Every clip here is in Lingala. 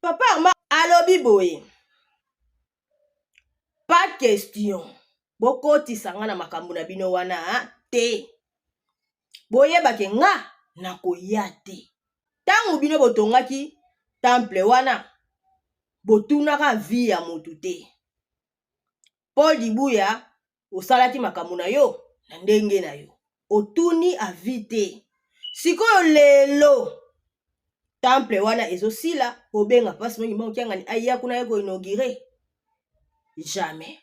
Papa Armand alobi boye, pas question bokotisa nga na makambo na bino wana te. Boyebake nga nakoya te. Ntango bino botongaki temple wana, botunaka vie ya motu te. Paul Dibuya, osalaki makambo na yo na ndenge na yo, otuni avis te. Sikoyo lelo temple wana ezosila, obenga mpasi mingi moko kiangani aya kuna ye koinaugurer? Jamais,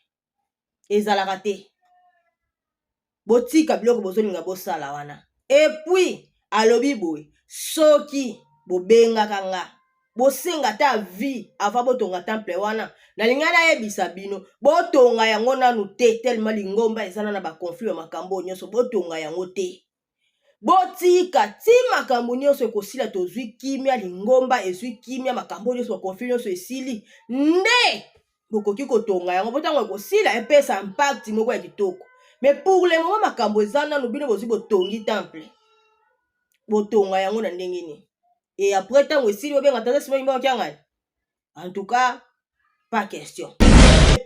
ezalaka te. Botika biloko bozolinga bosala wana. Et puis alobi boye, soki bobengaka nga, bosenga ata avis avant botonga temple wana, nalingai nayebisa bino botonga yango nanu te, tellement lingomba eza na baconflit ya makambo oyo nyonso. Botonga yango te, botika ti makambo nyonso ekosila, tozwi kimia, lingomba ezwi kimia, makambo nyonso, baconflit nyonso esili, nde bokoki kotonga yango, po ntango ekosila epesa impact moko ya kitoko. Mais pour le moment makambo eza nanu, bino bozwi, botongi temple, botonga yango na ndenge nini? Et après ntango esili, bobenga tata Simon Kimbangu Kiangani? En tout cas, pas question.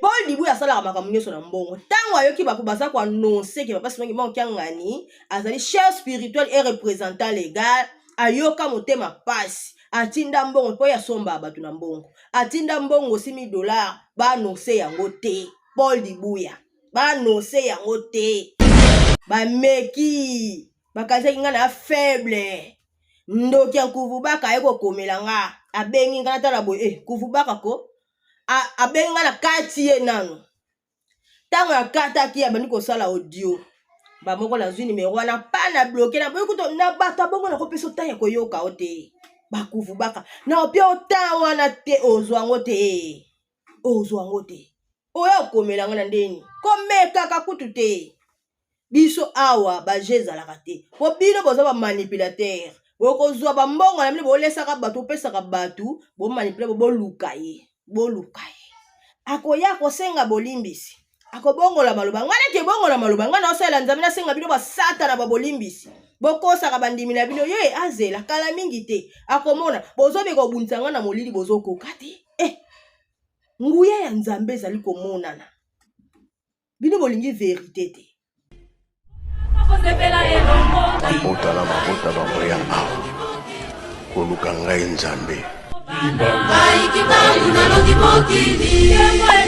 Paul Dibuya asalaka makambo nyonso na mbongo. Ntango ayoki bato baza koannoncer ke papa Simon Kimbangu Kiangani azali chef spirituel et représentant légal, ayoka motema pasi, atinda mbongo mpo ye asombaka bato na mbongo. Atinda mbongo 6000 $. Baannoncer yango te. Paul Dibuya, baannoncer yango te. Bameki, bakanisaki ngai na faible. Ndoki ya nkuvu baka aye kokomela nga, abengi nga, natala boye, nkuvu baka ko abengi nga na kati ye nanu. Ntango akataki, abandi kosala audio bamoko. Nazwi nimero wana pa na bloquer na boye kutu na bato abongo. Nakopesa ota ya koyoka o te, bakuvu baka na opia ota wana te, ozwa yango te, ozwa yango te. Oyo okomela nga na ndeni, komekaka kutu te. Biso awa baje ezalaka te, po bino boza bamanipulateur. Bokozwa bambongo na bino, bolesaka bato, bopesaka bato, bomanipuler, boluka ye, boluka ye. Akoya kosenga bolimbisi, akobongola maloba. Ngai naki ebongola maloba, ngai naosalela Nzambe, nasenga bino basatana babolimbisi. Bokosaka bandimi na bino. Ye azela kala mingi te, akomona. Bozobeka kobundisa ngai na molili, bozokoka te. Nguya ya Nzambe ezali komonana. Bino bolingi vérité te. Mabota na mabota bakoya awa koluka ngai Nzambe. Ngai Kimbangu nalongi mokili, ngai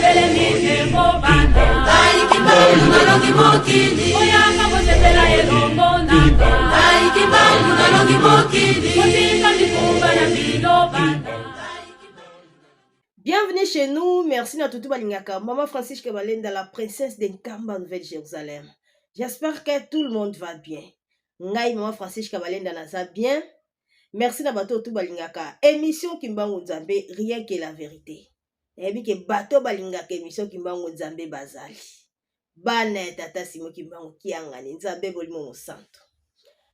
Kimbangu nalongi mokili, ngai Kimbangu nalongi mokili. Bienvenue chez nous. Merci na tutu balingaka. Maman Francisque Balenda, la princesse de Nkamba, Nouvelle-Jérusalem. J'espère que tout le monde va bien. Ngai, Maman Francisque Balenda, naza bien. Merci na bato tout balingaka. Émission Kimbangu Nzambe, rien que la vérité. Nayebi ke bato balingaka émission Kimbangu Nzambe bazali. Bana ya tata Simo Kimbangu Kiangani, Nzambe bolimo mosantu.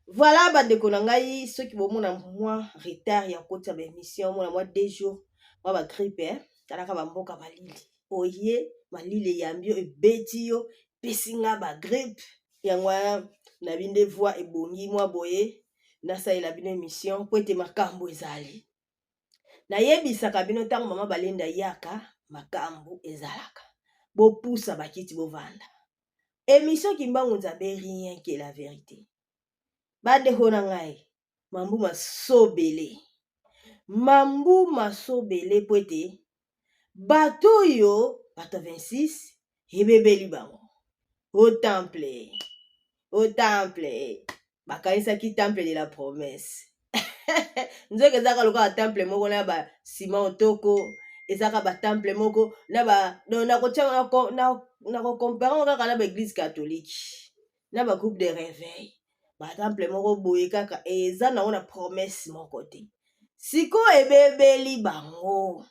Voilà, bandeko na ngai, soki bomona mwa retard ya kotia ba émission, mona mwa 2 jours, mwa bagrippe, eh? Talaka bamboka malili, oye malili eyambi yo, ebeti yo, epesi nga bagrippe. Yango wana nabi nde voix ebongi mwa boye, nasalela bino émission po ete makambo ezali. Nayebisaka bino, ntango mama Balenda yaka, makambo ezalaka. Bopusa bakiti, bovanda. Émission Kimbangu Nzambe, rien que la vérité. Bandeko na ngai, mambu masobele, mambu masobele, po ete bato oyo, bato 26 ebebeli bango au temple, au temple. Bakanisaki temple de la promesse, nzoka ezaka lokola temple moko na basima otoko, ezaka batemple moko na ba nakotia nakocomparer kaka na baéglise catholique, na bagroupe de réveil, batemple moko boye kaka eza nango na promesse moko te. Sikoyo ebebeli bango.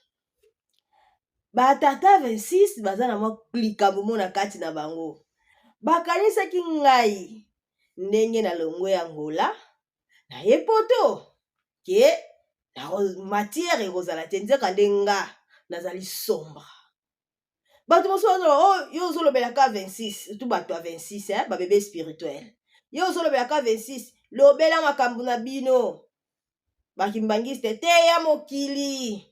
Batata 26 baza na mwa likambo mo na kati na bango. Bakanisaki ngai ndenge na longwe ya Ngola naye poto ke matière ekozala te. Nzeka nde nga nazali sombre. Bato mosusu bazoloba: "Oh, yo ozolobelaka 26, surtout bato ya 26, eh, babebe spirituel. Yo ozolobelaka 26, lobela makambo na bino bakimbangiste te ya mokili."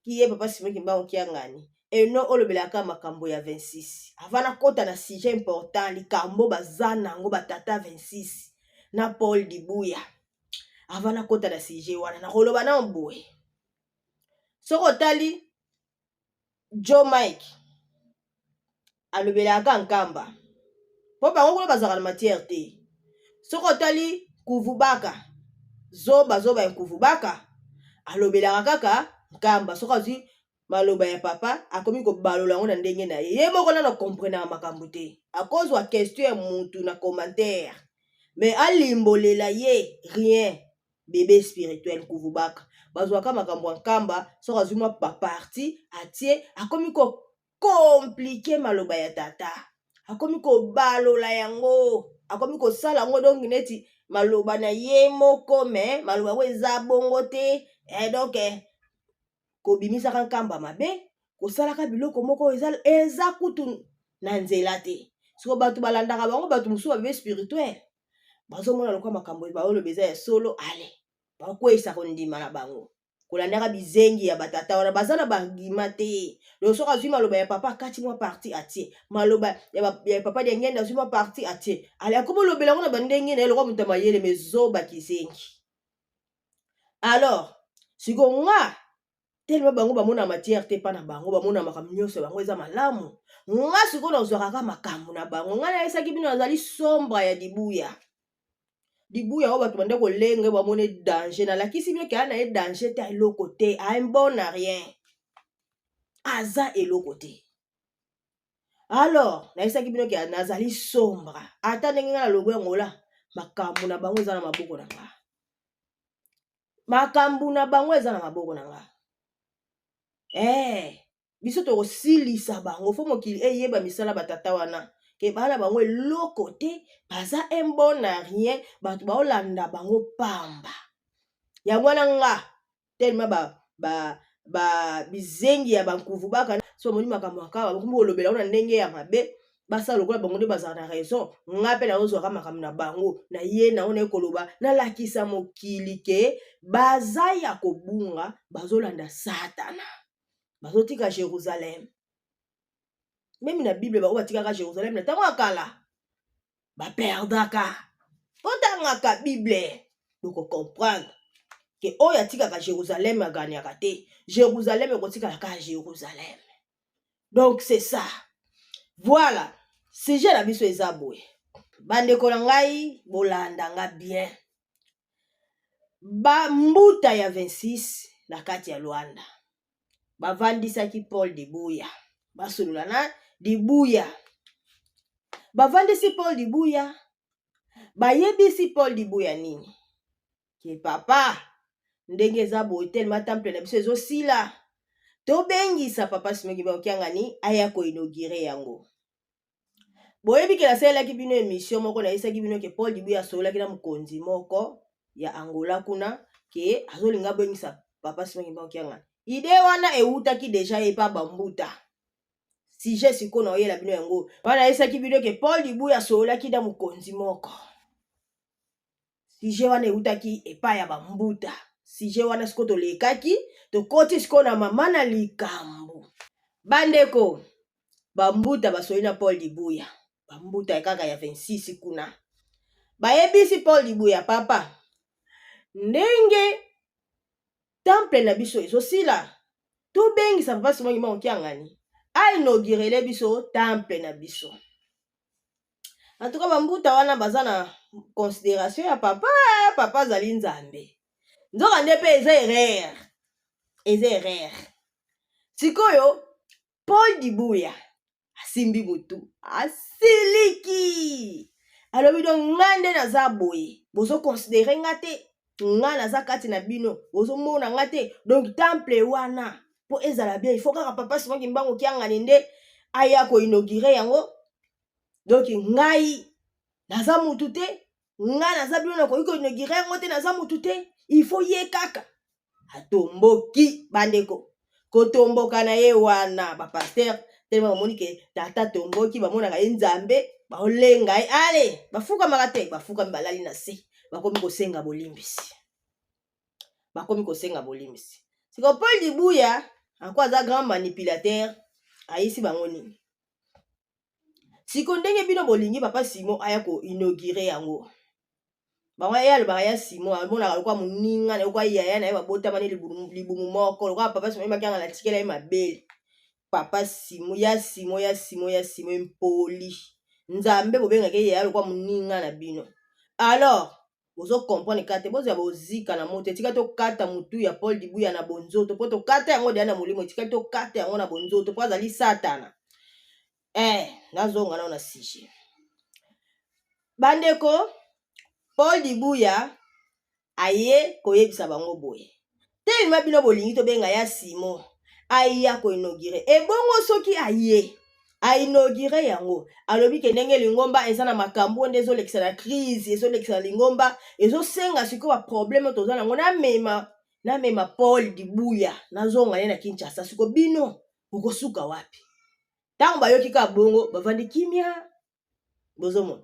Qui est papa Simon Kimbangu Kiangani? Et non olobelaka makambo ya 26. Avant nakota na sujet important likambo baza nango ba tata 26 na Paul Dibuya. Avant nakota na sujet wana nakoloba na boye. Soki otali Joe Mike alobelaka Nkamba mpo bango kuna bazalaka na matière te. Soki otali Kuvubaka, zoba zoba ya Kuvubaka alobelaka kaka Nkamba. Soki azwi maloba ya papa akomi kobalola yango na ndenge na ye, ye moko nano akomprenaka makambo te. Akozwa question ya mutu na commentaire mais alimbolela ye rien. Bebe spirituel Kuvubaka bazwaka makambo ya Nkamba, soki azwi mwa baparti atie, akomi ko komplike maloba ya tata, akomi kobalola yango, akomi kosala yango donc neti maloba na ye moko, me maloba yango eza bongo te. Donc kobimisaka Nkamba mabe, kosalaka biloko moko eza kutu na nzela te. Siko bato balandaka bango, bato mosusu ba bebe spirituel bazomona lokola makambo baoloba eza ya solo, ale bakweyisa kondima na bango kolandaka bizengi ya batata wana baza na baargument te. Donc soki azwi maloba ya papa akati mwa parti atie, maloba ya papa Diangenda azwi mwa parti atie, ale akomi olobela yango na bandenge na ye lokola moto ya mayele, me zoba kizengi. Alors sikoyo nga telema bango bamona matière te, mpa na bango bamona makambo nyonso bango eza malamu. Nga sikoyo nazwaka kaka makambo na bango. Nga nayesaki bino nazali sombra ya Dibuya. Dibuya oyo bato bande kolenga bamoni danger, nalakisi bino ke aya na ye danger te, eloko te, un bon à rien, aza eloko te. Alors nayesaki bino ke nazali sombra, ata ndenge nga na logo yango la makambo na bango eza na maboko na nga, makambo na bango eza na maboko na nga. Biso tokosilisa bango, fo mokili eyeba misala batata wana ke bana bango eloko te, baza un bon à rien, bato baolanda bango pamba. Yango wana nga tellement ba bizengi ya bankuvu baka so bamoni makambo ya kaka bakomi kolobela ngo na ndenge ya mabe, basala lokola bango nde bazala na raison. Nga mpe nazozwaka makambo na bango na ye nango naye koloba, nalakisa mokili ke baza ya kobunga, bazolanda Satana, bazotika Jérusalem. Meme na Bible bango batikaka Jérusalem na ntango ya kala, baperdaka. Otangaka Bible bokocomprendre ke oyo atikaka Jérusalem aganiaka te, Jérusalem ekotikala kaka Jérusalem. Donc c'est ça, voilà sujet na biso eza boye. Bandeko na ngai, bolanda nga bien. Bambuta ya 26 na kati ya Luanda bavandisaki Paul Dibuya, basolola na Dibuya. Bavandisi Paul Dibuya, bayebisi Paul Dibuya nini? Ke papa, ndenge eza boye, telema temple na biso ezosila, tobengisa papa Simon Kimbangu Kiangani aya koinaugurer yango. Boyebi ke nasalelaki bino émission moko, nayebisaki bino ke Paul Dibuya asololaki na mokonzi moko ya Angola kuna ke azolinga abengisa papa Simon Kimbangu Kiangani. Idée wana ewutaki deja epa bambuta. Sujet sikoyo na oyela bino yango wana, nayebisaki bino ke Paul Dibuya asololaki na mokonzi moko. Sujet wana eutaki epai ya bambuta. Sujet wana sikoyo tolekaki, tokoti sikoyo na mama na likambo. Bandeko, bambuta basoli na Paul Dibuya, bambuta kaka ya 26 kuna, bayebisi Paul Dibuya: papa, ndenge temple na biso ezosila, tobengisa papa Simon Kimbangu Kiangani ainaugurele biso temple na biso. En tout cas bambuta wana baza na considération ya papa, papa azali nzambe. Nzoka nde mpe eza erreur, eza erreur. Sikoyo Paul Dibuya asimbi motu, asiliki, alobi: donc nga nde naza boye, bozoconsidérer nga te, nga naza kati na bino, bozomona nga te. Donc temple wana mpo ezala bien, il faut kaka papa Simon Kimbangu Kiangani nde aya koinaugurer yango. Donc ngai naza mutu te, ngai naza bino, nakoki koinaugurer yango te, naza mutu te, il faut ye kaka. Atomboki bandeko, kotomboka na ye wana, bapasteur telema bamoni ke tata tomboki, bamonaka ye nzambe, baolenga ye, ale bafukamaka te, bafukami, balali na se, bakomi kosenga bolimbisi, bakomi kosenga bolimbisi. Siko Paul Dibuya Anko aza grand manipulateur, ayisi bango nini? Siko ndenge bino bolingi papa Simon aya ko inaugurer yango. Bango ye alobaka ya Simon, amonaka lokola moninga na ye, lokola yaya na ye babotama ne libumu moko, lokola papa Simon ayebaki yanga na tikela ye mabele. Papa Simon, ya Simon, ya Simon, ya Simon impoli. Nzambe bobengaka ye yaya lokola moninga na bino. Alors, bozo comprendre kaka te, bozala bozika na moto, etika tokata mutu ya Paul Dibuya na bonzoto, po tokata yango deya na molimo, etikali tokata yango na bonzoto, po azali Satana. Nazonga nao na sujet. Bandeko, Paul Dibuya aye koyebisa bango boye. Telema bino bolingi tobenga ya Simon aya koinaugure. Ebongo soki aye ainaugure yango, alobi ke ndenge lingomba eza na makambo nde ezolekisa na crise, ezolekisa na lingomba, ezosenga sikoyo ba problème toza nango, namema Paul Dibuya nazonga ye na Kinshasa. Siko bino bokosuka wapi? Ntango bayoki kaka bongo bavandi kimia. Bozomona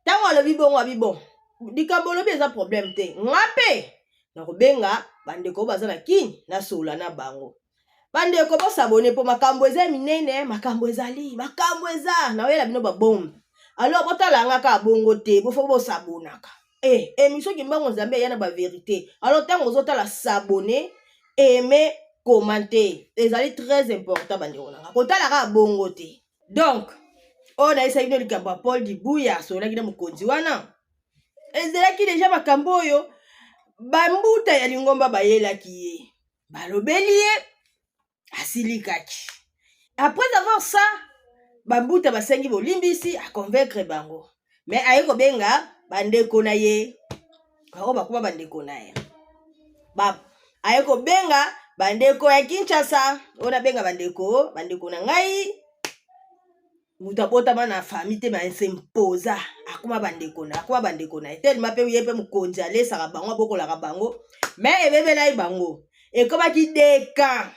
ntango alobi bongo, abi bon, likambo olobi eza problème te, nga mpe nakobenga bandeko baza na Kini, nasola na bango. Bandeko, bosabone mpo makambo eza minene, makambo ezali, makambo eza naoyela bino babombe. Alors botala nga kaka bongo te, bofo bosabonaka. Émission Kimbangu Nzambe eya na bavérité. Alors ntango ozotala, s'abonner, aimer, commenter, ezali très important. Bandeko nanga, kotala kaka bongo te. Donc oyo nayesaki bino likambo ya Paul Dibuya asololaki na mokonzi wana, ezalaki deja makambo oyo bambuta ya lingomba bayelaki ye, balobeli ye, asilikaki. Après avoir ça, bambuta basengi bolimbisi, aconvaincre bango, mais aye kobenga bandeko na ye, bango bakoma bandeko na ye ba, aye kobenga bandeko ya Kinshasa oyo nabenga bandeko na ngai. Moto abotama na famille te, basimposa akoma bandeko na, akoma bandeko na ye telema mpe ye mpe mokonzi alesaka bango, abokolaka bango, mais ebebelai bango, ekomaki deka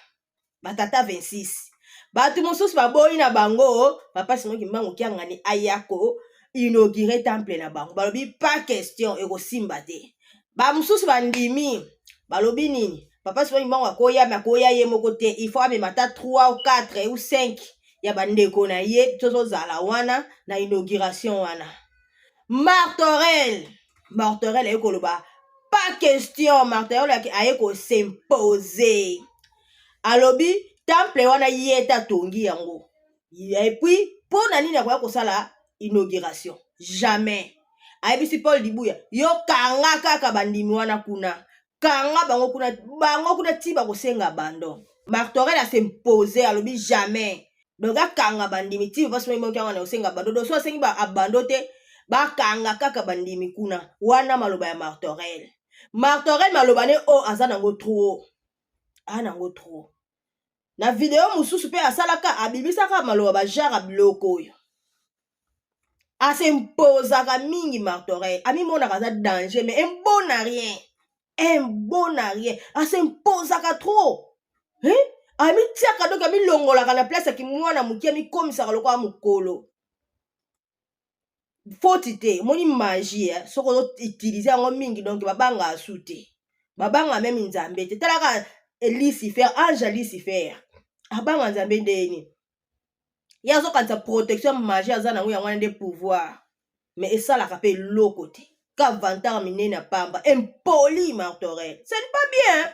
batata 26. Bato mosusu baboyi na bango papa Simon Kimbangu Kiangani aya ko inaugurer temple na bango. Balobi pas question, ekosimba te. Bamosusu bandimi, balobi nini? Papa Simon Kimbangu akoya, mais akoya ye moko te, il faut amema ata 3 ou 4 ou 5 ya bandeko na ye, tozozala wana na inauguration wana. Martorel aye koloba pas question. Martorel aye kosimpose, alobi temple wana ye te atongi yango, et puis mpo na nini akoya kosala inauguration? Jamais. Ayebisi Paul Dibuya: yo kanga kaka bandimi wana kuna, kanga bango kuna, bango kuna ti bakosenga abandon. Martorel asimpose, alobi jamais. Donc akanga bandimi ti papa Simon yango na kosenga abandon. Donc so asengi abandon te, bakanga kaka bandimi kuna wana. Maloba ya Martorel, Martorel maloba ne oyo aza nango trop, aa nango trop. Na video mosusu mpe asalaka, abimisaka maloba bajare ya biloko oyo asimpozaka mingi. Martorel amimonaka aza danger, mais un bon à rien, un bon à rien. Asimpozaka trop, hein? Amitiaka, donc amilongolaka na place ya kimwana moke, amikomisaka lokola mokolo. Foti te, omoni magie, eh? Soki ozoutiliser yango mingi, donc babangaka su te, babangaka même Nzambe te. Talaka Lucifer, ange Lucifer abanga Nzambe ndeni? Ye azokanisa protection magie aza nango, yango wana nde pouvoir, mais esalaka mpe eloko te, ka vantard minene ya pamba. Impoli Martorel, ce n'est pas bien.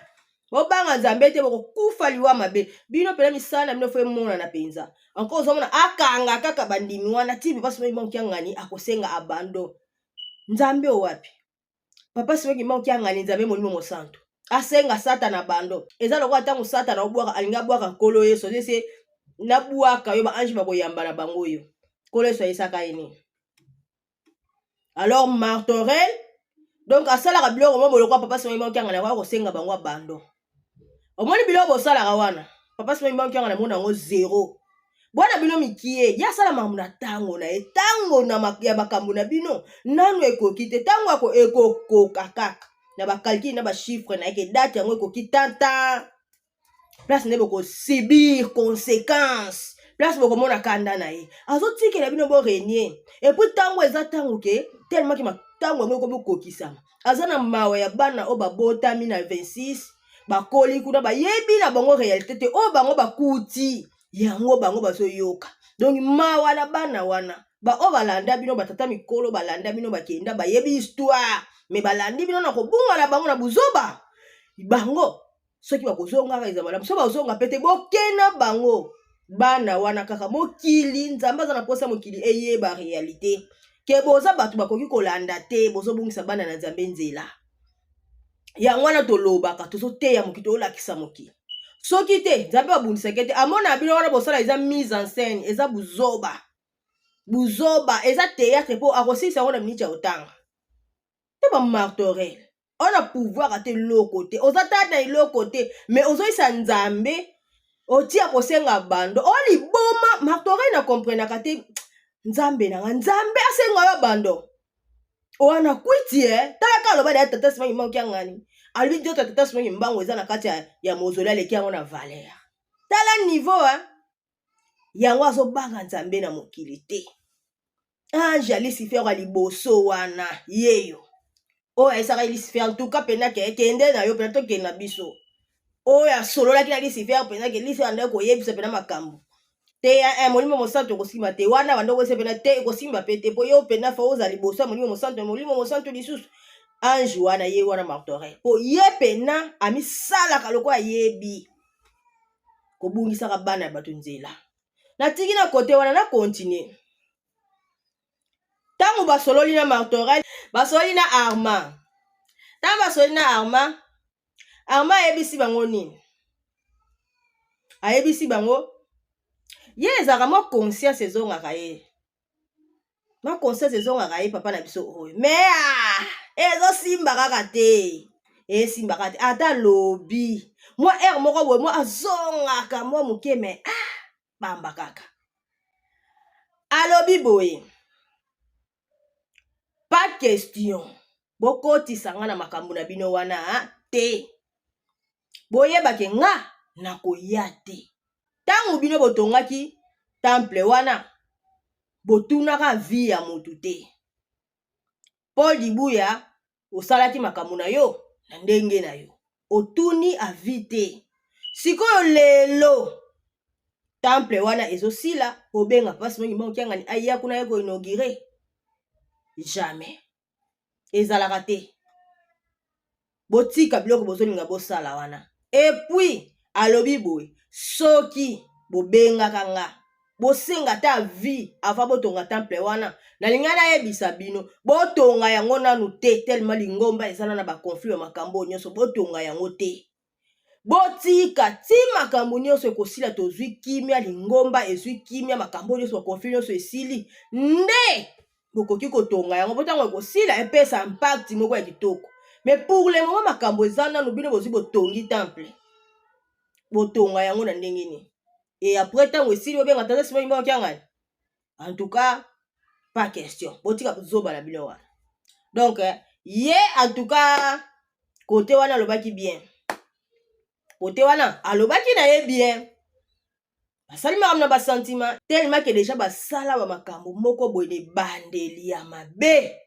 Bobanga Nzambe te, bokokufa liwa mabe. Bino mpena misala na bino fo emonana mpenza. Encore ozomona akanga kaka bandimi wana ti papa Simon Kimbangu Kiangani akosenga abandon. Nzambe owapi? Papa Simon Kimbangu Kiangani, Nzambe Molimo Mosantu, asenga Satana abandon? Eza lokola ntango Satana obwaka, alingi abwaka Nkolo Yesu, ese nabwaka yo, baange bakoyamba na bango oyo. Nkolo Yesu ayesaka ye nini? Alors Martorel donc asalaka biloko mo bolokwa papa Simon Kimbangu Kiangani akoya kosenga bango abandon. Omoni biloko bosalaka wana, papa Simon Kimbangu Kiangani amona yango zero. Bwana bino mikie, ye asala makambo na ntango na ye. Ntango ya makambo na bino nano ekoki te. Ntango ekokoka kaka na bacalcul na bachiffre na ye ke date yango ekoki tanta place nde bokosubir conséquence, place bokomona kanda na ye azotikela bino borenier. Et puis ntango eza ntango ke tellement ke ntango yango ekomi kokokisama, aza na mawa ya bana oyo babotami na 26. Bakoli kuna, bayebi na bango réalité te. Oyo bango bakuti yango, bango bazoyoka. Donc mawa na bana wana, baoyo balanda bino, batata mikolo balanda bino, bakenda, bayebi histoire, mais balandi bino na kobunga na bango na buzoba. Bango soki bakozongaka, eza malamu. Soki bazonga pe te, bokena bango bana wana kaka mokili. Nzambe aza na mposa mokili eyeba réalité ke boza bato bakoki kolanda te. Bozobungisa bana na Nzambe nzela. Yango wana tolobaka, tozoteya mokili, tolakisa mokili. Soki te, Nzambe abundisaki te, amona bino wana bosala, eza mise en scène, eza buzoba, buzoba, eza théâtre, mpo akosilisa yango na miniti ya kotanga te. Bamartorel oyo na pouvoir ata eloko te, oza ta na eloko te, mais ozoyisa Nzambe otia kosenga bando o liboma. Martorel na comprenaka te. Nzambe nanga, Nzambe asenga yo bando wana kwiti e. Talaka, aloba na ya tata Simon Kimbangu Kiangani, alobi nzoto ya tata Simon Kimbangu eza na kati ya mausolée, aleki yango na valeur. Tala niveau a yango, azobanga Nzambe na mokili te. Ange ya Lucifer ya liboso wana, yeyo oyo ayesaka Lucifer ntuka mpena ke kende na yo mpena, tokende na biso. Oyo asololaki na Lucifer mpena ke Lucifer andaki koyebisa mpena makambo te ya Molimo Mosantu ekosimba te. Wana bando koyebisa mpena te, ekosimba mpe te, mpo yo mpena fa ozala liboso ya Molimo Mosantu. Molimo Mosantu lisusu, ange wana, ye wana Martorel, mpo ye mpena amisalaka lokola ayebi kobungisaka bana ya bato nzela. Natiki na kote wana, na continue. Ntango basololi na Martorel, basololi na Arma. Ntango basololi na Arma, Arma ayebisi bango nini? Ayebisi bango ye ezalaka mwa conscience ezongaka ye, mwa conscience ezongaka ye, papa na biso oyo, mais ah, ezosimba kaka te, esimba kaka te. Ata lobi mwa aire moko boye, mwa azongaka mwa moke, mais ah, pamba kaka. Alobi boye: "Pas question bokotisa nga na makambo na bino wana te. Boyebake nga nakoya te. Ntango bino botongaki temple wana, botunaka vie ya motu te. Paul Dibuya, osalaki makambo na yo na ndenge na yo, otuni avis te. Sikoyo lelo temple wana ezosila, obenga mpasi mingi Mbangu Kiangani aya kuna ye koinaugurer? Jamais, ezalaka te. Botika biloko bozolinga bosala wana." Et puis alobi boye: "Soki bobengaka nga, bosenga ata avis avant botonga temple wana, nalingai nayebisa bino botonga yango nanu te, tellement lingomba eza na baconflit ya makambo oyo nyonso. Botonga yango te, botika ti makambo nyonso ekosila, tozwi kimia, lingomba ezwi kimia, makambo nyonso, baconflit nyonso esili, nde bokoki kotonga yango, po ntango ekosila epesa impact moko ya kitoko. Mais pour le moment makambo eza nanu, bino bozwi, botongi temple, botonga yango na ndenge nini? Et après ntango esili, bobenga tata Simon Kimbangu Kiangani? En tout cas, pas question, botika zoba na bino wana." Donc ye, en tout cas, kote wana alobaki bien, kote wana alobaki na ye bien. Basali makambo na basentiment, tellement ke déjà basala bamakambo moko boye na ebandeli ya mabe.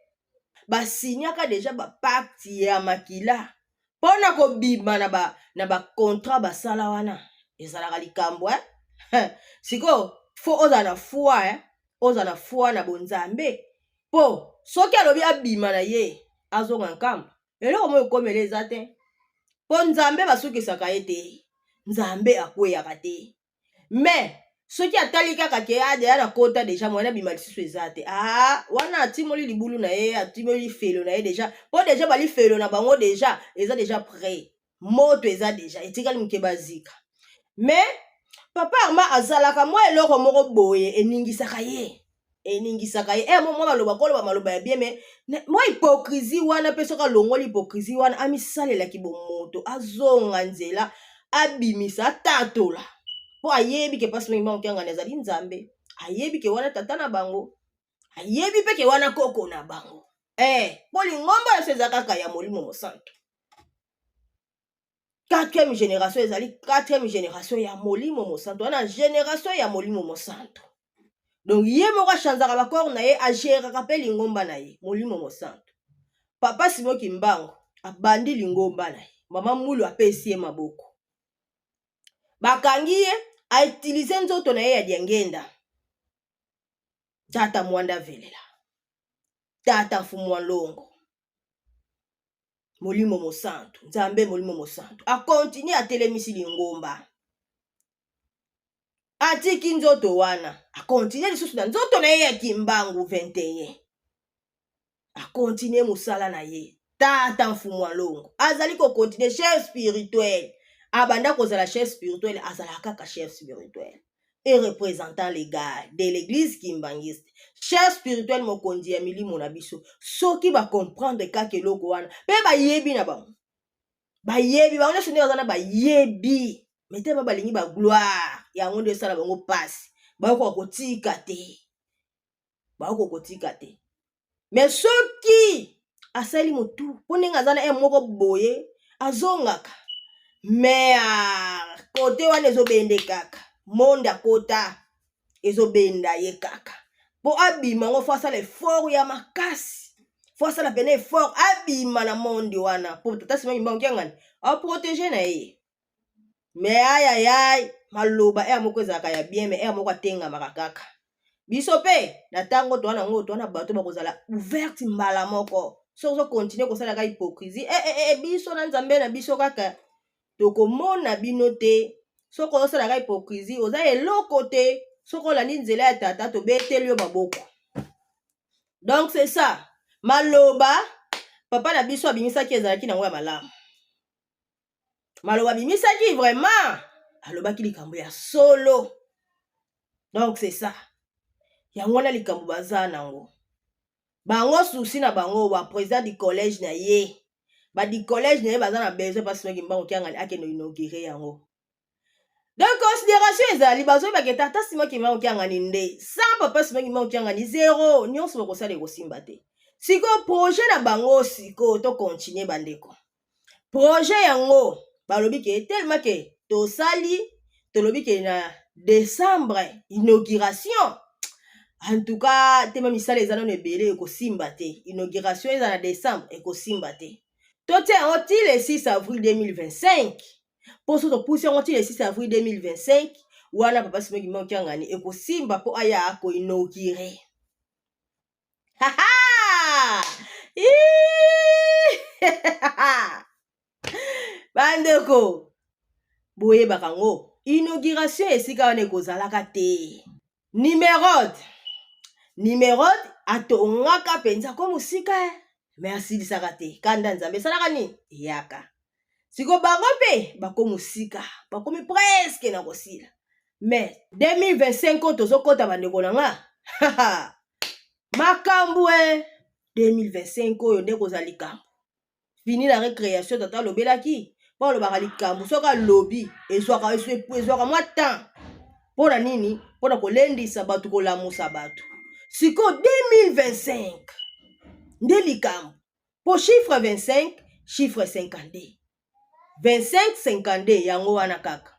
Basinyaka déjà bapacte ya makila mpona kobima na bacontrat basala wana. Ezalaka likambo eh? Sikoyo fo ozala na foi, eh? Ozala na foi na bonzambe, mpo soki alobi abima na ye, azonga Nkamba, eloko moko ekomela eza te, mpo Nzambe basukisaka ye te, Nzambe akweyaka te. Mais soki atali kaka ke adeya na kota déjà, mwana abima lisusu eza te. Ah, wana atimoli libulu na ye, atimoli felo na ye déjà, mpo déjà balifelo na bango déjà eza déjà prêt, moto eza déjà, etikali moke bazika. Mais papa Arma azalaka mwa eloko moko boye eningisaka ye, eningisaka ye. Mwa maloba, koloba maloba ya bien, mais mwa hypocrisie wana mpe, soki alongoli hypocrisie wana, amisalelaki bomoto, azonga nzela, abimisa, atatola, mpo ayebi ke mpasi mingi Mbangu Kiangani azali Nzambe, ayebi ke wana tata na bango, ayebi mpe ke wana koko na bango, mpo lingomba nyonso eza kaka ya Molimo Mosantu. Quatrième génération ezali quatrième génération ya Molimo Mosantu wana, génération ya Molimo Mosantu. Donc ye moko achanzaka bacorps na ye, agéraka mpe lingomba na ye. Molimo Mosantu, papa Simon Kimbangu abandi lingomba na ye. Mama Mulu apesi ye maboko. Bakangi ye, a utiliser nzoto na ye ya diangenda. Tata Mwanda Velela. Tata Mfumu wa Longo. Molimo Mosantu, Nzambe Molimo Mosantu. A continuer atelemisi lingomba. Atiki nzoto wana, a continuer lisusu na nzoto na ye ya Kimbangu 21. A continuer mosala na ye. Tata Mfumu wa Longo azali ko continuer chef spirituel. Abanda kozala chef spirituel, azalaka kaka chef spirituel et représentant légal de l'église kimbanguiste. Chef spirituel mokonzi ya milimo na biso. Soki ba comprendre kaka eloko wana, pe bayebi na bango. Bayebi bango nyonso nde baza na bayebi. Mais tellement balingi ba gloire, yango nde esala bango pasi. Bakoka kotika te. Bakoka kotika te. Mais soki asali motu mpo ndenge aza na ye moko boye azongaka, mais kote wana ezobende kaka monde akota ezobenda ye kaka mpo abima ngo, fo asala effort ya makasi, fo asala pene effort abima na monde wana mpo tata Simon Kimbangu Kiangani aprotege na ye. Mais ayayay, maloba ere moko ezalaka ya bien, mais ere moko atengamaka kaka. Biso pe na ntango toa nango, toa na bato bakozala ouverte mbala moko. Soki ozo continuer kosalaka hypocrisie, biso na Nzambe na biso kaka tokomona bino te. Soki ozosalaka hypocrisie, oza eloko te. Soki olandi nzela ya tata, tobeteli yo maboko. Donc c'est ça. Maloba papa na biso abimisaki ezalaki nango ya malamu. Maloba abimisaki vraiment alobaki likambo ya solo. Donc c'est ça. Yango wana likambo baza nango. Bango souci na bango ba président du collège na ye. Ba du collège na ye baza na besoin parce que Kimbangu Kiangani akende inaugurer yango. Donc considération ezali bazoyeba ke tata Simon Kimbangu Kiangani nde sans papa Simon Kimbangu Kiangani zéro, nyonso bakosala ekosimba te. Siko projet na bango siko to continuer bandeko. Projet yango balobi ke tellement ke tosali tolobi ke na décembre inauguration. En tout cas tema misala eza nano ebele ekosimba te. Inauguration eza na décembre ekosimba te. Totia yango ti le 6 avril 2025. Po so topusi yango ti le 6 avril 2025 wana papa Simon Kimbangu Kiangani ekosimba po aya ko inaugurer. Ha ha! Bandeko, boyebaka ngo inauguration esika wana ekozalaka te. Nimrod, Nimrod atongaka mpenza ko mosika, mais asilisaka te. Kanda Nzambe esalaka nini? Eyaka. Siko bango mpe bako mosika, bakomi presque na kosila. Mais 2025 oyo tozokota bandeko na nga, makambo 2025 oyo nde kozala likambo. Fini la récréation, tata alobelaki mpo alobaka likambo soki alobi ezwaka mwa temps. Mpona nini? Mpona kolendisa bato, kolamusa bato. Sikoyo 2025 nde likambo. Po chiffre 25, chiffre 52. 25, 52, yango wana kaka.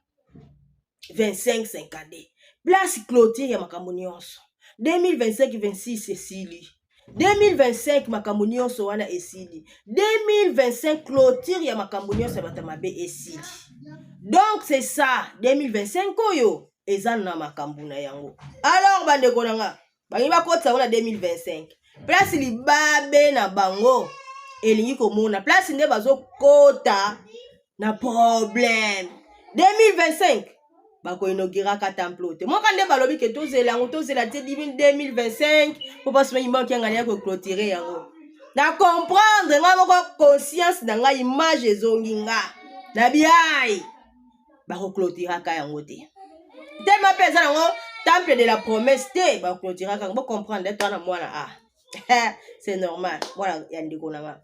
25, 52. Place clôture ya makambo nyonso. 2025, 26 esili. 2025 makambo nyonso wana esili. 2025 clôture ya makambo nyonso ya bato mabe esili. Donc c'est ça, 2025 oyo eza na makambo na yango. Alors bandeko na nga, bangi bakotisa yango na 2025. Place libabe na bango elingi komona place nde bazokota na problème. 2025 bako inauguraka temple te. Moka nde balobi ke tozela yango, tozela te 2025 po pasi mingi mboka ngani ya ko clôturer yango. Na comprendre nga moko conscience na nga image ezongi nga. Na biai bako clôturaka yango te. Tellement pe eza nango temple de la promesse te, bako clôturaka yango. Bo comprendre toi na mwana a. C'est normal, mwana ya ndeko na nga.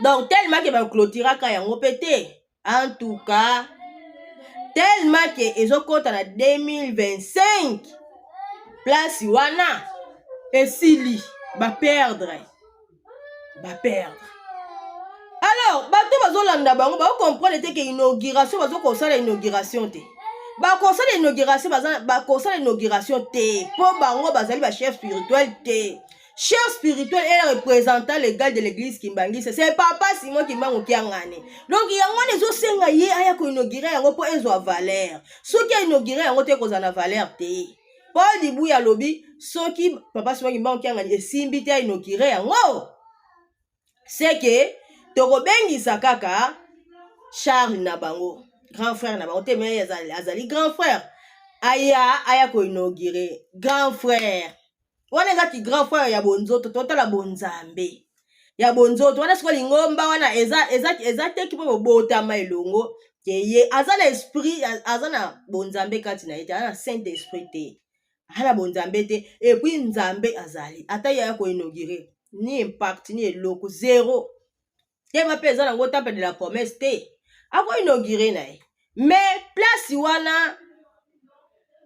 Donc tellement ke bako clôturaka yango pe te. En tout cas, tellement ke ezokota na 2025 place wana esili ba perdre, ba perdre. Alors bato bazolanda bango ba comprendre te ke inauguration bazokosala inauguration te. Bakosala inauguration, bakosala inauguration te po bango bazali ba chef spirituel te. Chef spirituel et représentant légal de l'église kimbanguiste, c'est papa Simon Kimbangu Kiangani. Donc yango wana ezosenga ye aya koinaugure yango mpo ezwa valeur. Soki ainaugure yango te, ekozala na valeur te. Paul Dibuya alobi soki papa Simon Kimbangu Kiangani esimbi te ainaugure yango, seke tokobengisa kaka Charles na bango, grand frère na bango te, mais azali grand frère, aya koinaugure. Grand frère wana ezaki grand frère ya bonzoto, totala bonzambe ya bonzoto wana. Sikoyo lingomba wana eza teki mpo bobotama elongo ke ye aza na esprit, aza na bonzambe kati na ye te, aza na saint esprit te, aza na bonzambe te. Et puis Nzambe azali, ata ye aya koinaugure, ni impact ni eloko, zéro. Tema mpe eza nango temple de la promesse te, akoinaugure na ye, mais place wana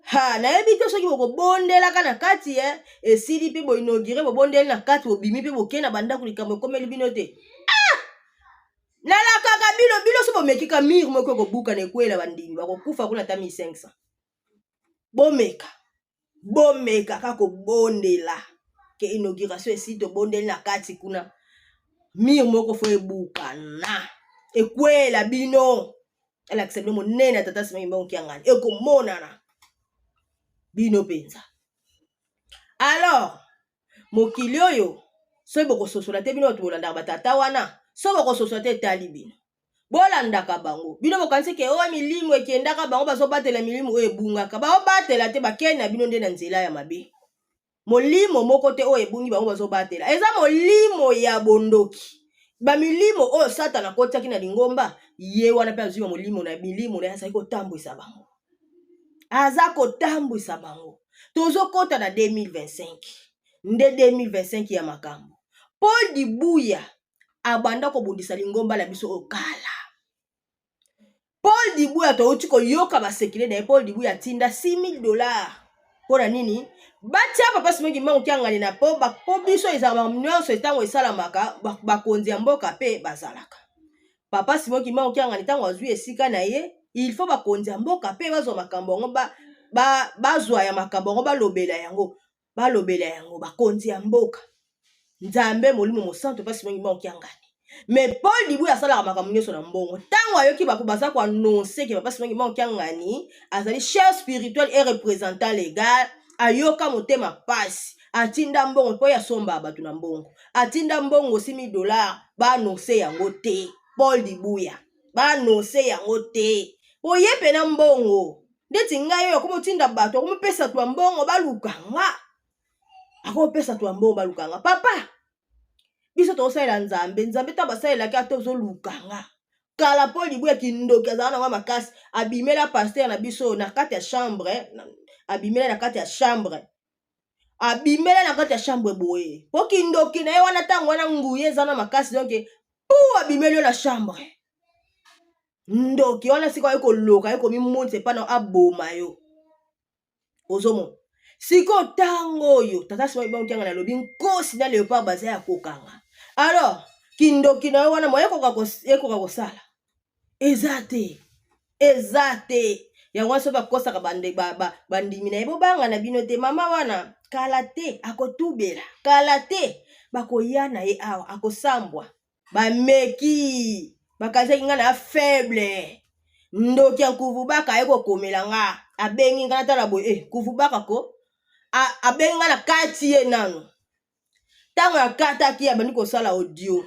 ha nayebi te soki bokobondelaka na kati. Ye esili mpe boinaugure, bobondeli na kati, bobimi mpe bokei na bandako, likambo ekomeli bino te. Ah! Nalakaka bino, bino so bomeki ka mur moko ekobuka na ekwela, bandimi bakokufa kuna ata 1500. Bomeka, bomeka kaka kobondela ke inauguration esili, tobondeli na kati kuna, mur moko fo ebukana, ekwela bino, elakisa bino monene ya tata Simon Kimbangu Kiangani, ekomonana bino mpenza. Alors mokili oyo, soki bokososola te, bino bato bolandaka batata wana, soki bokososola te, etali bino. Bolandaka bango, bino bokanisi ke oyo milimo ekendaka, bango bazobatela milimo oyo ebungaka. Baobatela te, bakei na bino nde na nzela ya mabe. Molimo moko te oyo ebungi bango bazobatela, eza molimo ya bondoki, bamilimo oyo Satana akotiaki na lingomba. Ye wana mpe azwi molimo na milimo na ye, azali kotambwisa bango, aza kotambwisa bango. Tozokɔta na 2025 nde 2025 ya makambo. Paul Dibuya abanda kobundisa lingomba na biso oyo kala. Paul Dibuya, touti koyoka basekele na ye. Paul Dibuya atinda 6000 $ mpo na nini? Batia papa Simon Kimbangu Kiangani na po biso ezalaka nyonso. Ntango esalamaka, bakonzi ya mboka mpe bazalaka. Papa Simon Kimbangu Kiangani, ntango azwi esika na ye, il faut bakonzi ya mboka mpe bazwa makambo yango, bazwa ya makambo yango, balobela yango, balobela yango bakonzi ya mboka. Nzambe Molimo Mosantu, papa Simon Kimbangu Kiangani. Mais Paul Dibuya asalaka makambo nyonso na mbongo. Ntango ayoki bato baza koannonce ke papa Simon Kimbangu Kiangani azali chef spirituel et représentant légal, ayoka motema pasi, atinda mbongo mpo ye asombaka bato na mbongo. Atinda mbongo 6000 $, baannonce yango te. Paul Dibuya, baannonce yango te po ye mpe na mbongo ndeti ngai oyo akomotinda bato, akomopesa to ya mbongo baluka nga, akomopesa to ya mbongo baluka nga. Papa, biso tokosalela Nzambe. Nzambe ntango basalelaki, ata ozoluka nga kala. Mpo Libu ya kindoki azala nango makasi, abimela pasteur na biso na kati ya chambre, abimela na kati ya chambre, abimela na kati ya chambre boye, mpo kindoki na ye wana, ntango wana nguya eza na makasi. Donc pu abimeli yo na chambre, ndoki wana sikoyo aye koloka, aye komimonisa epai na aboma yo. Ozomona sikoyo ntango oyo tata Simon Kimbangu Kiangani alobi nkosi na léopard baza ya kokanga. Alors kindoki na yo wana mo ekoka kosala eza te, eza te. Yango wana soki bakosaka bandimi na ye, bobanga na bino te. Mama wana kala te akotubela, kala te bakoya na ye awa, akosambwa. Bameki bakanisaki ngai na faible. Ndoki ya nkuvu baka aye kokomela nga, abengi nga, natala boye, nkuvu baka ko abengi nga na kati ye nanu. Ntango akataki, abandi kosala audio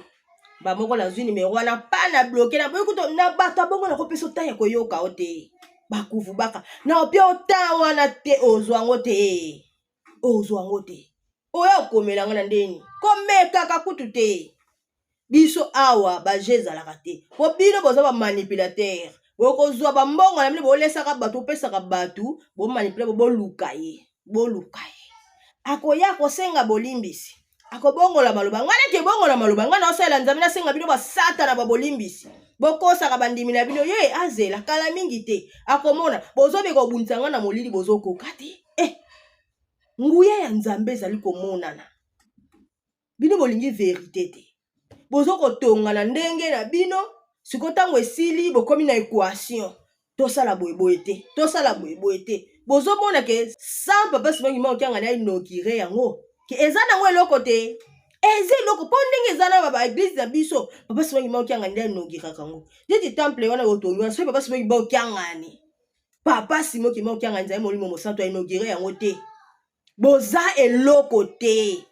bamoko. Nazwi nimero wana pa na bloquer na boyi kutu na bato abongo. Nakopesa ota ya koyoka o te, bakuvu baka na opia ota wana te, ozwa yango te, ozwa yango te. Oyo okomela nga na ndeni komekaka kutu te. Biso awa baje ezalaka te, po bino boza bamanipulateur. Bokozwa bambongo na bino, bolesaka bato, bopesaka bato, bomanipule, boluka ye, boluka ye. Akoya kosenga bolimbisi, akobongola maloba. Ngai naki ebongola maloba, ngai naosalela Nzambe, nasenga bino basatana babolimbisi. Bokosaka bandimi na bino. Ye azela kala mingi te, akomona. Bozobeka kobundisa ngai na molili, bozokoka te. Nguya ya Nzambe ezali komonana. Bino bolingi vérité te, bozokotonga na ndenge na bino. Sikoyo ntango esili, bokomi na équation: tosala boyeboye te, tosala boyeboye te. Bozomona ke sans papa Simon Kimbangu Kiangani ainaugure yango. Ke eza nango eloko te, eza eloko mpo ndenge eza na baeglise na biso. Papa Simon Kimbangu Kiangani nde anogiraka yango neti temple wana otongi wana. Soki Papa Simon Kimbangu Kiangani, Papa Simon Kimbangu Kiangani nzambe Molimo Mosantu ainogire yango te, boza eloko te.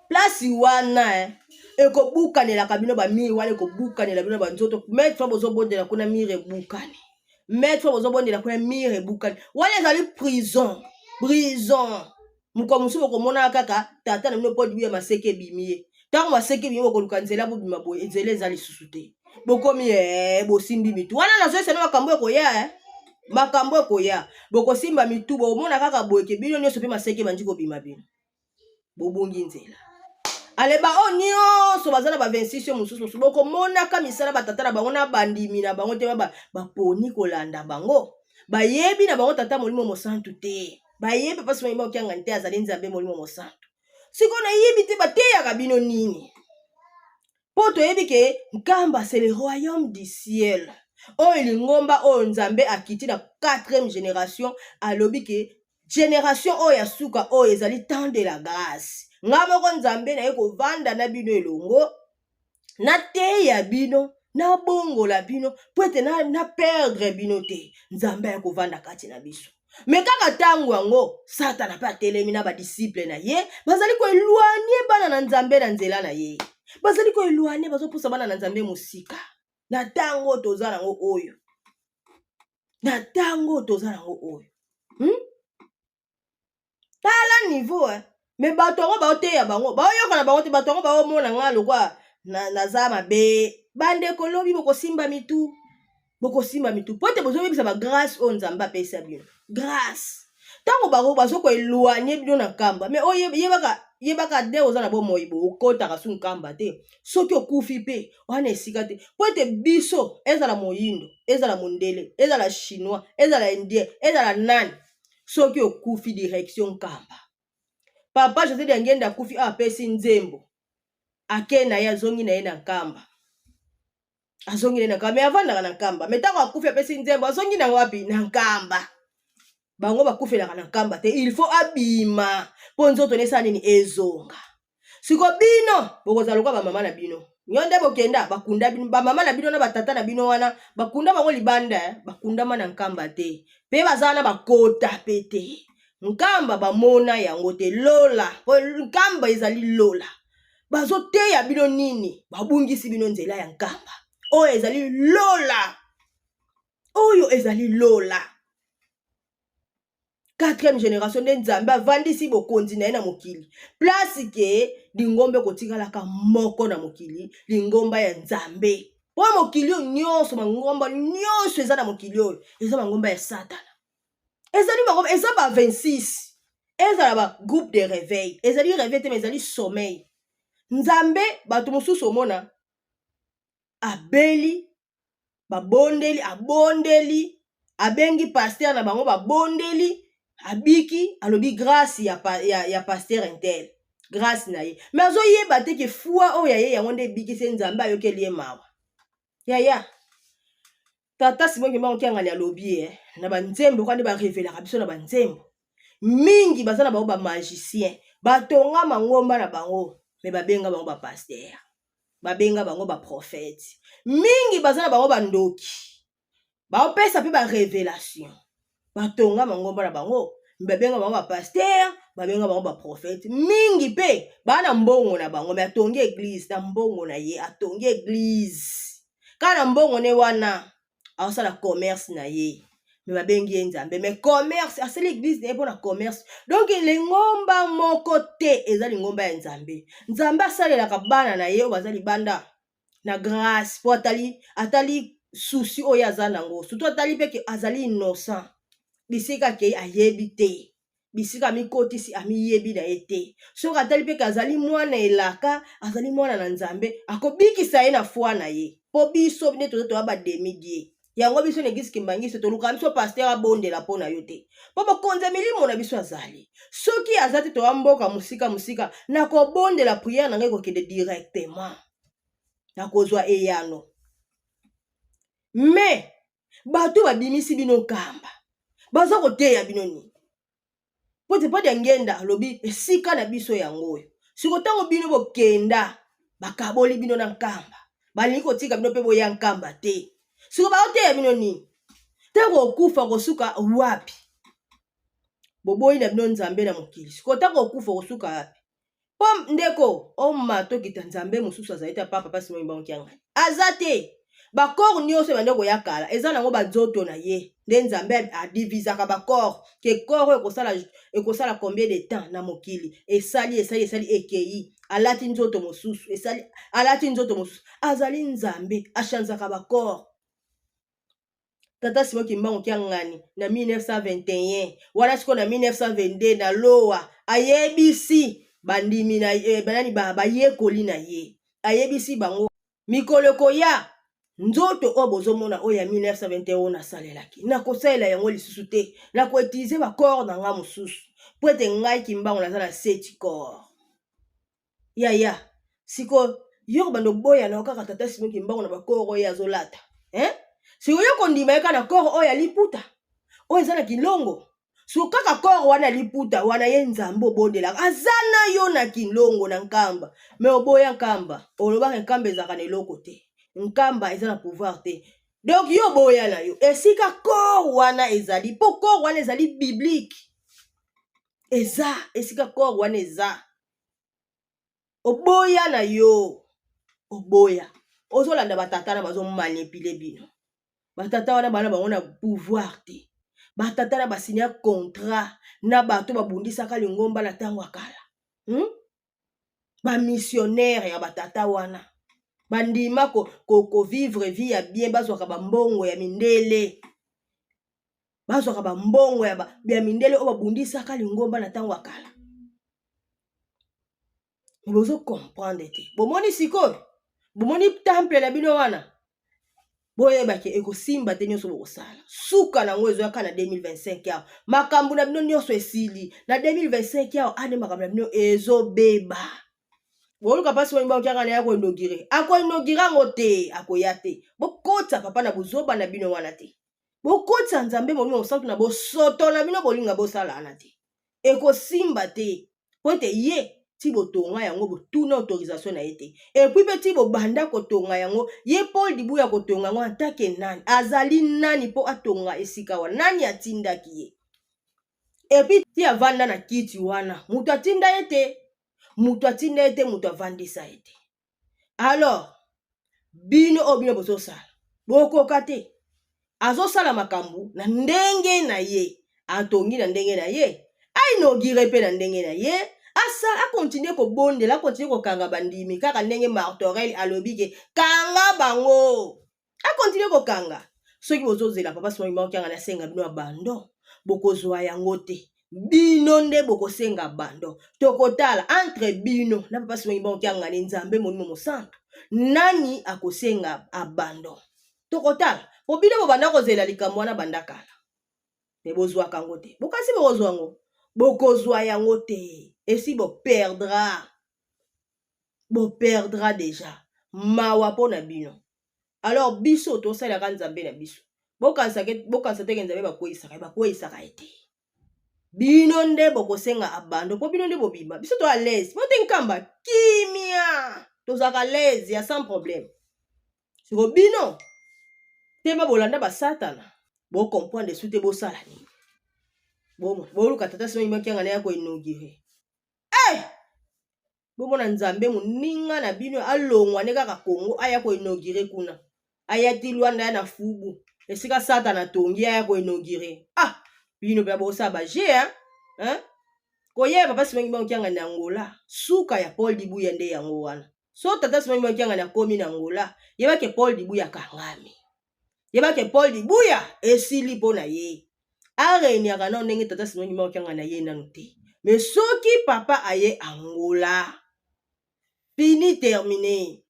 Place wana ekobukanelaka bino bamire wana, ekobukanela bino banzoto. Maître fois bozobondela kuna, mire ebukani. Maître fois bozobondela kuna, mire ebukani. Wana ezali prison, prison. Mokolo mosusu bokomonaka kaka tata na bino mpo dibu ya maseke ebimi ye. Ntango maseke ebimi, bokoluka nzela bobima boye, nzela eza lisusu te. Bokomi bosimbi mitu wana. Nazoyesa no makambo ekoya, makambo ekoya. Bokosimba mitu, bokomona kaka boye ke bino nyonso mpe maseke ebandi kobima bino, bobungi nzela. Ale baoyo nyonso baza na ba 26 oyo mosusu mosusu, bokomonaka misala batata na bango na bandimi na bango te. Baponi kolanda bango, bayebi na bango Tata Molimo Mosantu te, bayebi mpasi Molimo Okiangani te, azali Nzambe Molimo Mosantu. Sikoyo nayebi te bateyaka bino nini, mpo toyebi ke Nkamba, c'est le royaume du ciel. Oyo lingomba oyo Nzambe akiti na 4e génération, alobi ke génération oyo ya suka oyo ezali temps de la grâce. Nga moko Nzambe naye kovanda na bino elongo, nateya bino, nabongola bino mpo ete na perdre bino te. Nzambe aya kovanda kati na biso. Me kaka ntango yango, Satana mpe atelemi na badisciple na ye, bazali koéloigner bana na Nzambe na nzela na ye. Bazali koéloigner, bazopusa bana na Nzambe mosika na ntango toza nango oyo, na ntango toza nango oyo, Tala niveau, eh. Me bato yango baoteya bango, baoyoka na bango te. Bato yango baomona nga lokwa naza mabe. Bandeko, lobi bokosimba mitu, bokosimba mitu po ete bozoyebisa bagrâce oyo Nzambe apesa bino. Grâce, ntango bango bazokoéloigner bino na Nkamba, me oyo yebaka, yebaka nde oza na bomoi bo okotaka su Nkamba te. Soki okufi mpe wana esika te, mpo ete biso, ezala moyindo, ezala mondele, ezala chinois, ezala indien, ezala nani, soki okufi, direction Nkamba. Papa José Diangenda akufi awa, apesi nzembo, ake na ye, azongi na ye na Nkamba, azongi na ye na Nkamba. Me avandaka na Nkamba, me ntango akufi, apesi nzembo, azongi na wapi? Na Nkamba. Bango bakufelaka na Nkamba te, il faut abima mpo nzoto nesala nini? Ezonga. Siko bino bokozala lokola bamama na bino nyo nde bokenda, bakunda bino, bamama na bino na batata na bino wana, bakunda bango libanda, bakundama na Nkamba te, mpe baza wana bakota mpe te Nkamba, bamona yango te lola, po Nkamba ezali lola. Bazoteya bino nini? Babungisi bino nzela ya Nkamba oyo ezali lola, oyo ezali lola. Quatrième génération nde Nzambe avandisi bokonzi na ye na mokili, place ke lingomba ekotikalaka moko na mokili, lingomba ya Nzambe. Mpo mokili oyo nyonso, mangomba nyonso eza na mokili oyo, eza mangomba ya Satana. Ezali mangomba, eza ba 26, ezala ba groupe de réveil, ezali réveil te, mais ezali sommeil. Nzambe, bato mosusu omona abeli, babondeli, abondeli, abengi pasteur na bango, babondeli, abiki, alobi grâce ya pasteur un tel, grâce na ye. Me azoyeba te ke foi oyo ya ye, yango nde ebikisi ye. Nzambe ayokeli ye mawa. Yaya tata Simon Kimbangu Kiangani alobi ye na banzembo kwa nde barevelaka biso na banzembo mingi. Baza na bango bamagicien, batonga mangomba na bango, me babenga bango bapasteur, babenga bango baprophète. Mingi baza na bango bandoki, baopesa mpe barévélation. Batonga mangomba na bango, babenga bango bapasteur, babenga bango baprophète. Mingi mpe baa na mbongo na bango, me atongi église na mbongo na ye, atongi église kaka na mbongo ne wana, aosala commerce na ye, me babengi ye Nzambe. Me commerce, asali église na ye mpona commerce. Donc lingomba moko te eza lingomba ya Nzambe. Nzambe asalelaka bana na ye oyo baza libanda na grâce, mpo atali, atali souci oyo aza nango, surtout atali mpe ke azali innocent. Bisika akei, ayebi te bisika amikotisi, amiyebi na ye te. Soki atali mpe ke azali mwana elaka, azali mwana na Nzambe, akobikisa ye na foi na ye. Mpo biso nde toza, toya bademi-dieu. Yango biso na église Kimbanguiste, tolukaka biso pasteur abondela mpo na yo te, mpo bokonzi ya milimo na biso azali. Soki aza te, toya mboka mosika mosika, nakobondela, prière na ngai kokende directement, nakozwa eyano. Me bato babimisi bino Nkamba, baza koteya bino nini? Mpo te Paul Diangienda alobi esika na biso yango oyo. Siko ntango bino bokenda, bakaboli bino na Nkamba, balingi kotika bino mpe boya Nkamba te. Siko baoteya bino nini? Ntango okufa kosuka wapi? Boboyi na bino Nzambe na mokili. Siko ntango okufa kosuka wapi? Po ndeko oma tokita Nzambe mosusu azali te papa papa Simon Kimbangu Kiangani aza te. Ba corps nyonso ebandi koya kala eza nango ba nzoto na ye nde Nzambe adivisaka ba corps ke corps oyo ekosala ekosala combien de temps na mokili esali esali esali ekeyi alati nzoto mosusu esali alati nzoto mosusu azali Nzambe achanzaka ba corps. Tata Simon Kimbangu Kiangani na 1921 wana sikoyo na 1922 na Lowa ayebisi bandimi na eh, banani ba bayekoli na ye ayebisi bango mikolo ekoya nzoto oyo bozomona oyo ya 1921 oyo nasalelaki nakosalela yango lisusu te nakoutilize bacorps na ngai mosusu mpo ete ngai Kimbangu naza na seti corps. Yaya sikoyo yo kobanda oboya na yo kaka tata Simon Kimbangu na bakoro oyo ye azolata hein? Sikoyo yo kondima ye kaka na koro oyo ya liputa oyo eza na kilongo sikoyo kaka koro wana ya liputa wana ye Nzambe obondelaka aza na yo na kilongo na Nkamba me oboya Nkamba olobaka Nkamba ezalaka na eloko te Nkamba eza na pouvoir te donc yo oboya na yo esika koro wana ezali mpo koro wana ezali biblique eza esika koro wana eza oboya na yo oboya ozolanda batata na bazomanipule bino batata wana bana bango na pouvoir te batata na basinya contrat na bato babundisaka lingomba na ntango ya kala hmm? Bamissionnaire ya batata wana bandima kovivre ko, ko vie ya bien bazwaka bambongo ya mindele bazwaka bambongo ya, ba, ya mindele oyo babundisaka lingomba na ntango ya kala. Bozo comprendre te. Bomoni sikoyo, bomoni temple na bino wana, boyebake ekosimba te nyonso bokosala. Suka nango ezoyaka na 2025 awa. Makambo na bino nyonso esili na 2025 awa, ane makambo na bino ezobeba. Boluka mpasi wani baokiaka na ya koinogire, akoinogire yango te, akoya te. Bokota papa na bozoba na bino wana te. Bokotisa Nzambe Molimo Mosantu na bosoto na bino bolinga bosala wana te. Ekosimba te. Po ete ye ti botonga yango botuna autorisation na ye te. Et puis pe ti bobanda kotonga yango ye Paul Dibuya kotonga yango en tant que nani? Azali nani po atonga esika wana? Nani atindaki ye? Et puis ti avanda na kiti wana moto atinda ye te. Moto atinda ye te, moto avandisa ye te. Alors bino oyo bino bozosala bokoka te. Azosala makambo na ndenge na ye, atongi na ndenge na ye, ainaugure mpe na ndenge na ye, asa akontinue kobondela, akontinue kokanga bandimi kaka ndenge Martorel alobi ke kanga bango, akontinue kokanga. Soki bozozela papa Simon Kimbangu Kiangani asenga bino abandon, bokozwa yango te. Bino nde bokosenga abandon. Tokotala entre bino na papa Simon Kimbangu Kiangani, Nzambe Molimo Mosantu, nani akosenga abandon. Tokotala po bino bobanda kozela likambo wana banda kala, me bozwaka yango te. Bokasi bokozwa yango, bokozwa yango te. Esi boperdra, boperdra deja. Mawa mpo na bino. Alors biso tosalelaka Nzambe na biso. Bokanisa te ke Nzambe bakweyisaka ye, bakweyisaka ye te. Bino nde bokosenga abando po bino nde bobima. Biso to à l'aise. Bote Nkamba kimia. Tozalaka à l'aise ya sans problème. Siko bino tema bolanda ba satana, bo comprendre su te bosala nini. Bomona boluka tata Simon Kimbangu Kiangani ya ko inaugurer. Eh! Bomona Nzambe moninga na bino alongwa ne kaka Congo aya ko inaugurer kuna. Aya ti Luanda ya na fubu esika satana atongi aya ko inaugurer. Ah! Bino pe bosala ba jeu hein? Hein? Koyeba papa Simon Kimbangu Kiangani na Angola, suka ya Paul Dibuya nde yango wana. So tata Simon Kimbangu Kiangani akomi na Angola, yeba ke Paul Dibuya akangami. Yeba ke Paul Dibuya esili mpo na ye. Aregnaka nano ndenge tata Simon Kimbangu Kiangani aye nano te. Mais soki papa aye Angola, fini terminé.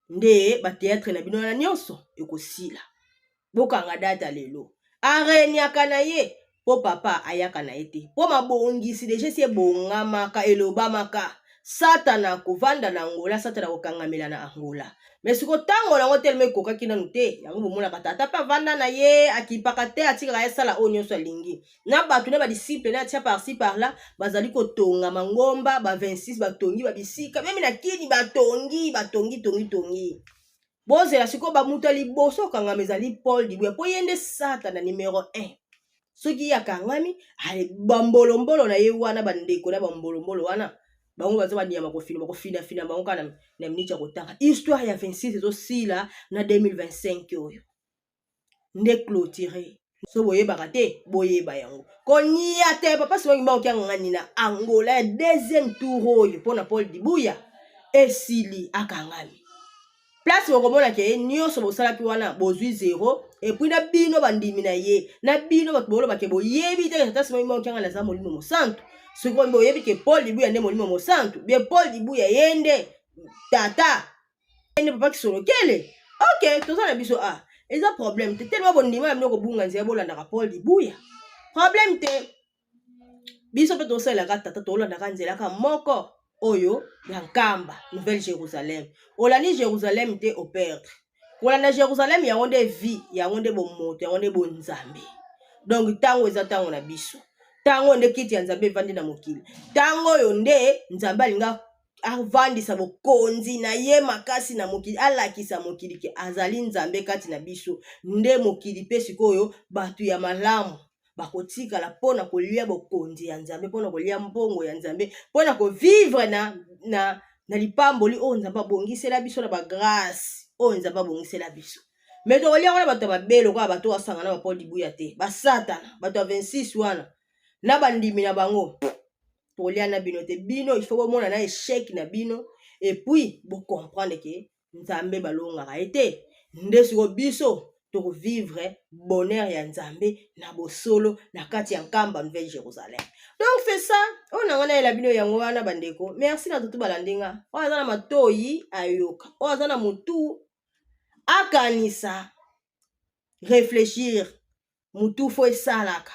Nde ba théâtre na bino wana nyonso ekosila. Bokanga data lelo. Aregnaka na ye po papa ayaka na ye te. Po mabongisi deja esi ebongamaka, elobamaka. Satana akovanda na Angola, Satana akokangamela na Angola. Mais siko ntango yango telema ekokaki nanu te, yango bomonaka tata mpe avanda na ye, akipaka te, atikaka ye asala oyo nyonso alingi. Na bato na badisiple na atia par-ci par-là, bazali kotonga mangomba, ba 26 batongi ba bisika, meme na Kini batongi, batongi, tongi, tongi. Bozela sikoyo ba moto ya liboso okangama ezali Paul Dibuya mpo ye nde Satana numero 1. Soki ye akangami, bambolombolo na ye wana, bandeko na bambolombolo wana bango baza banyama kofina, bakofinafina bango kaka na minute ya kotanga. Histoire ya 26 ezosila na 2025 oyo nde clôture. So boyebaka te, boyeba yango. Konia te papa Simon Kimbangu kiangani na Angola ya deuxième tour oyo mpona Paul Dibuya esili akangami. Place bokomona ke nyonso bosalaki wana bozwi zero, et puis na bino bandimi na ye, na bino bato boloba ke boyebi te tata Simon Kimbangu kiangani aza molimo mosantu. Soki boyebi ke Paul Dibuya nde molimo mosantu, bien Paul Dibuya ye nde tata, nde papa Kisolokele. Ok, toza na biso a eza problème te, tellement bondima na bino kobunga nzela bolandaka Paul Dibuya. Problème te, biso mpe tosalelaka tata, tolandaka nzela kaka moko oyo ya Nkamba, Nouvelle Jérusalem. Olandi Jérusalem te, operdre. Kolanda Jérusalem yango nde vie, yango nde bomoto, yango nde bonzambe. Donc ntango eza ntango na biso, ntango nde kiti ya Nzambe evandi na mokili, ntango oyo nde Nzambe alinga avandisa bokonzi na ye makasi na mokili, alakisa mokili ke azali Nzambe kati na biso. Nde mokili mpe sikoyo bato ya malamu bakotikala mpona kolia bokonzi ya Nzambe, mpona kolia mbongo ya Nzambe, mpona kovivre na lipamboli oyo Nzambe abongisela biso, na bagrâce oyo Nzambe abongisela biso. Mais tokolia wana bato ya mabe lokola bato basangana ba Paul Dibuya te, basatana, bato ya 26 wana na bandimi na bango, tokolia na bino te. Bino il faut bomona na échec na bino, et puis bocomprendre ke Nzambe balongaka ye te. Nde sikoyo biso tokovivre bonheur ya Nzambe na bosolo na kati ya Nkamba, Nouvelle Jérusalem. Donc c'est ça oyo na ngai nayela bino yango wana bandeko. Merci na tutu balandi nga. Oyo aza na matoyi ayoka, oyo aza na motu akanisa, réfléchir, motu fo esalaka.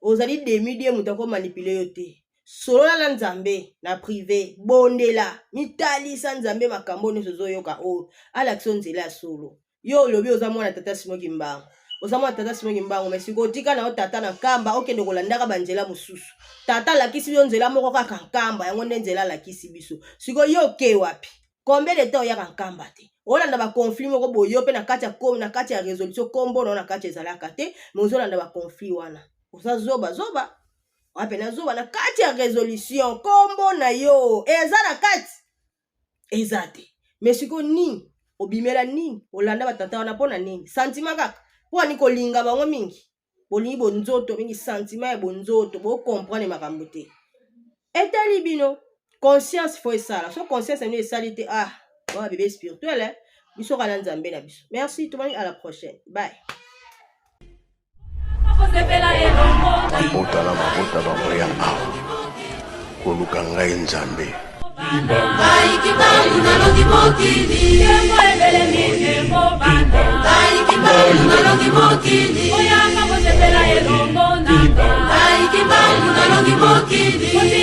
Ozali demi die, moto akomanipule yo te. Solola na Nzambe na privé, bondela, mitalisa Nzambe makambo nyonso ozoyoka oyo alakisa yo nzela ya solo. Yo olobi oza mwana tata Simon Kimbangu, oza mwana tata Simon Kimbangu, mais sikoyo otika na yo tata na Nkamba, okende kolandaka banzela mosusu. Tata alakisi yo nzela moko kaka Nkamba, yango nde nzela alakisi biso. Sikoyo yo oke wapi? Combien de temps oyaka Nkamba te? Olanda baconflit moko boye, yo mpe na kati ya na kati ya résolution kombo na yo na kati ezalaka te, mais ozolanda baconflit wana. Oza zoba zoba wape na zoba na kati ya résolution kombo na yo eza na kati eza te. Mais sikoyo nini obimela nini olanda batata wana mpona nini? Sentiment kaka mpo ani kolinga bango mingi, bolingi bonzoto mingi, sentiment ya bonzoto, bocomprendre makambo te. Etali bino, conscience fo esala. So conscience na bino esali te, ah oyo bébé spirituel, eh? Biso kaka na Nzambe na biso. Merci, tomoni à la prochaine, bye. Mabota na mabota bakoya awa koluka ngai Nzambe. Ngai Kimbangu nalongi mokili, ngai Kimbangu nalongi mokili, ngai Kimbangu nalongi mokili.